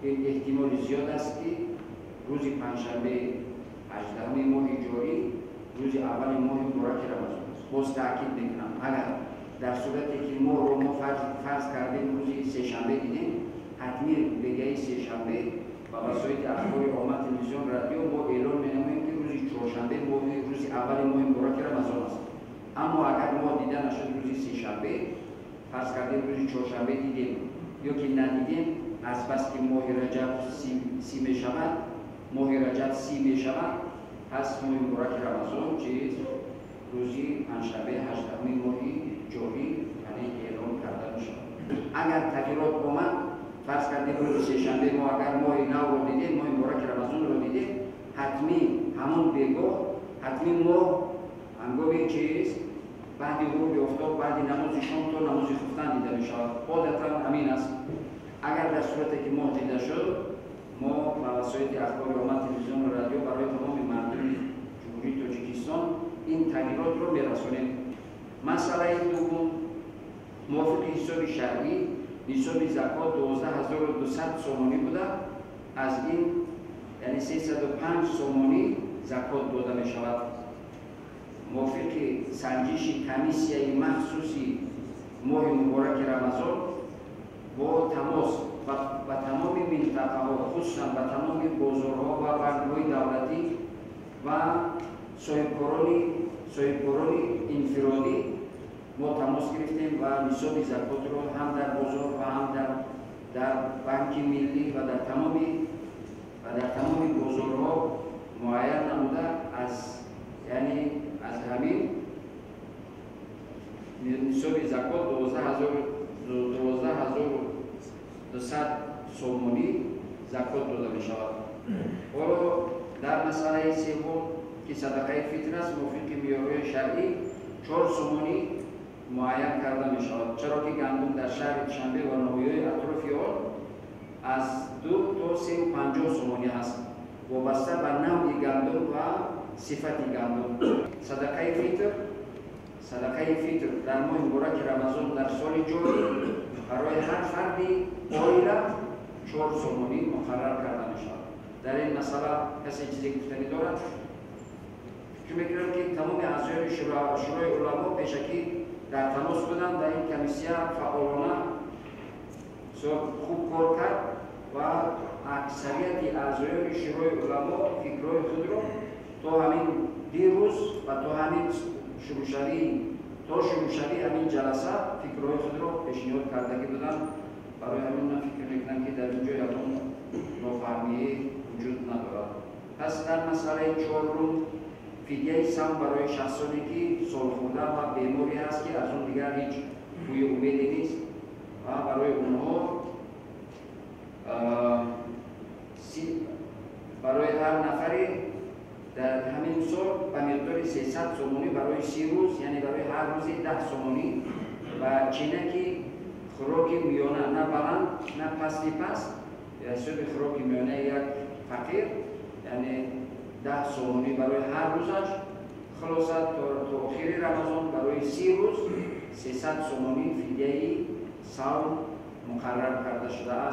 Ин эҳтимоли зиёд аст, ки рӯзи панҷшанбе 18-уми моҳи ҷорӣ рӯзи аввали моҳи мубораки Рамазон аст. Боз таъкид мекунам, агар дар сурате ки моҳро мо фарз кардем, рӯзи сешанбе дидем, ҳатмӣ бегаи сешанбе ба васоити ахбори омма, телевизион, радио мо эълон менамоем, ки рӯзи чоршанбе рӯзи аввали моҳи мубораки Рамазон аст. Аммо агар моҳ дида нашуд рӯзи сешанбе, фарз кардем, рӯзи чоршанбе дидем ё ки надидем, азбаски моҳи Раҷаб 30 мешавад, моҳи Раҷаб 30 мешавад, пас моҳи мубораки Рамазон чиз рӯзи панҷшанбе 18-уми моҳи ҷорӣ, яъне, эълон карда мешавад. Агар тағйирот омад, фарз кардем, рӯзи сешанбе мо агар моҳи навро дидем, моҳи мубораки Рамазонро дидем, ҳатмӣ ҳамон бегоҳ, ҳатмӣ моҳ ҳангоми чиз баъди ғуруби офтоб, баъди намози шом то намози хуфтан дида мешавад, одатан ҳамин аст. Агар дар сурате ки моҳ дида шуд, мо ба васоити ахбори омма, телевизиону радио барои тамоми мардуми Ҷумҳурии Тоҷикистон ин тағйиротро мерасонем. Масъалаи дуввум: мувофиқи ҳисоби шаръӣ нисоби закот 12 200 сомонӣ буда, аз ин, яъне, 305 сомонӣ закот дода мешавад. Мувофиқи санҷиши комиссияи махсуси моҳи мубораки Рамазон бо тамос ба тамоми минтақаҳо, хусусан ба тамоми бозорҳо ва банкҳои давлатӣ ва соҳибкорони инфиродӣ мо тамос гирифтем ва нисоби закотро ҳам дар бозор ва ҳам дар Банки Миллӣ ва дар тамоми бозорҳо муайян намуда, аз, яъне, аз ҳамин нисоби закот 12 200 сомонӣ закот дода мешавад. Ҳоло дар масъалаи севум, ки садақаи фитр аст, мувофиқи меъёрҳои шаръӣ 4 сомонӣ муайян карда мешавад, чаро ки гандум дар шаҳри Душанбе ва ноҳияҳои атрофи он аз 2 то 3,50 сомонӣ ҳаст, вобаста ба навъи гандум ва сифати гандум. Садақаи фитр дар моҳи мубораки Рамазон дар соли ҷорӣ барои ҳар фарди оила 4 сомонӣ муқаррар карда мешавад. Дар ин масъала касе чизе гуфтанӣ дорад? Фикр мекунам, ки тамоми аъзоёни Шӯрои уламо пешакӣ дар тамос буданд. Дар ин комиссия фаъолона хуб кор кард ва аксарияти аъзоёни Шӯрои уламо фикрҳои худро то ҳамин дирӯз ва то ҳамин шурӯъшавӣ, то шурӯъшавии ҳамин ҷаласа фикрҳои худро пешниҳод кардагӣ буданд. Барои ҳамин ман фикр мекунам, ки дар ин ҷо ягон нофаҳмие вуҷуд надорад. Пас дар масъалаи чорум, фидияи савм барои шахсоне, ки солхӯрда ва беморӣ ҳаст, ки аз он дигар ҳеҷ бӯи умеде нест, ва барои онҳо, барои ҳар нафаре дар ҳамин сол ба миқдори 300 сомонӣ барои 30 рӯз, яъне барои ҳар рӯзи 10 сомонӣ ва чинаки хӯроки миёна, на баланд, на пасти паст, ҳисоби хӯроки миёнаи як фақир, яъне 10 сомонӣ барои ҳар рӯзаш, хулоса то охири Рамазон барои 30 рӯз 300 сомонӣ фидияи савм муқаррар карда шудааст.